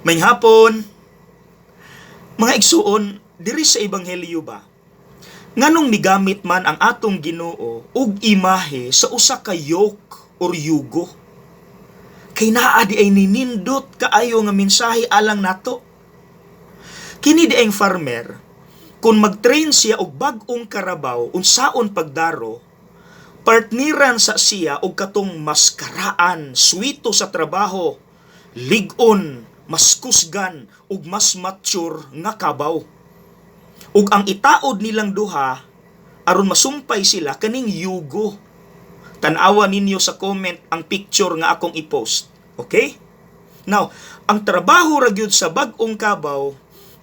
Maayong hapon. Mga igsuon, diri sa Ebanghelyo ba? Nganong migamit man ang atong Ginoo og imahe sa usa ka yoke or yugo? Kay naa di ay ninindot kaayo nga mensahe alang nato. Kini di ang farmer, kung mag-train siya og bag-ong karabaw unsaon pagdaro, partneran sa siya og katong mas karaan, swito sa trabaho, lig-on, mas kusgan ug mas mature nga kabaw. Ug ang itaod nilang duha aron masumpay sila kaning yugo. Tan-awa ninyo sa comment ang picture nga akong i-post. Okay? Now, ang trabaho ra gyud sa bag-ong kabaw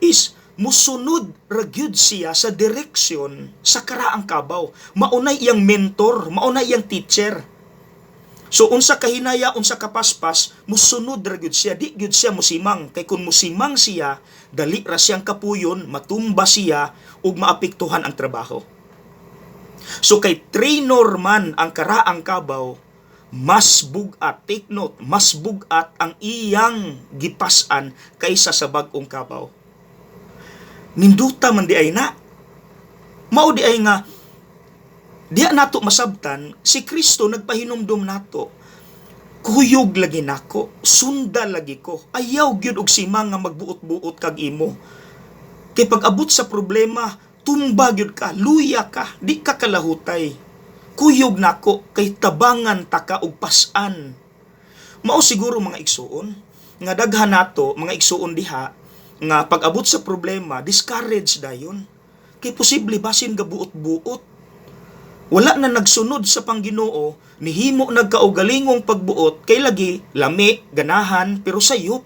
is musunod ra gyud siya sa direksyon sa karaang kabaw. Maunay iyang mentor, maunay iyang teacher. So unsa kahinaya, unsa kapaspas, musunod ra gyud siya, di gyud siya musimang. Kay kung musimang siya, dali ra siyang kapuyon, matumba siya ug maapektuhan ang trabaho. So kay trainer man ang karaang kabaw, mas bugat, take note, mas bugat ang iyang gipas-an kaysa sa bag-ong kabaw. Ninduta man di ay na. Mao di ay nga diya nato masabtan si Kristo nagpahinumdum nato. Kuyog lagi nako, sunda lagi ko. Ayaw gyud og simang nga magbuot-buot kag imo. Kay pag abot sa problema, tumba gyud ka, luya ka, di ka kalahutay. Kuyog nako kay tabangan ta ka og pas-an. Mao siguro, mga igsuon, nga daghan nato mga igsuon diha nga pag abot sa problema, discourage dayon. Kay posible basin gabuot-buot. Wala na nagsunod sa pangginoo, nihimo nagkaugalingong pagbuot kay lagi lami, ganahan, pero sayop.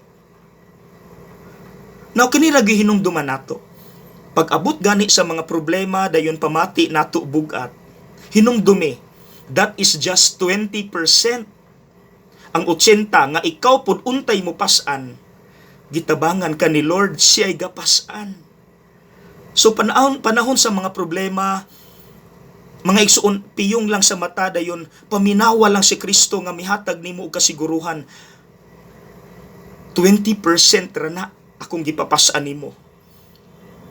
Now kini lagi hinumduman nato. Pag abot gani sa mga problema, dayon pamati nato bugat. Hinumdumi, that is just 20%. Ang 80 nga ikaw pud untay mo pas-an, gitabangan ka ni Lord, siya'y gapas-an. So panahon sa mga problema, mga igsuon, piyong lang sa mata, dayon paminawa lang si Kristo nga mihatag nimo og kasiguruhan. 20% ra na akong gipapas-an nimo.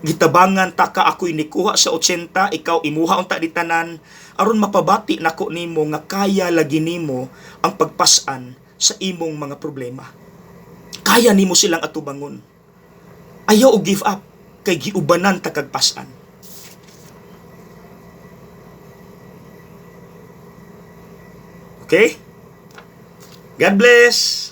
Gitabangan ta ka, ako'y nikuha sa 80, ikaw imuha unta di tanan aron mapabati nako nimo nga kaya lagi nimo ang pagpas-an sa imong mga problema. Kaya nimo silang atubangon. Ayaw og give up kay giubanan ta kag pas-an. Okay? God bless.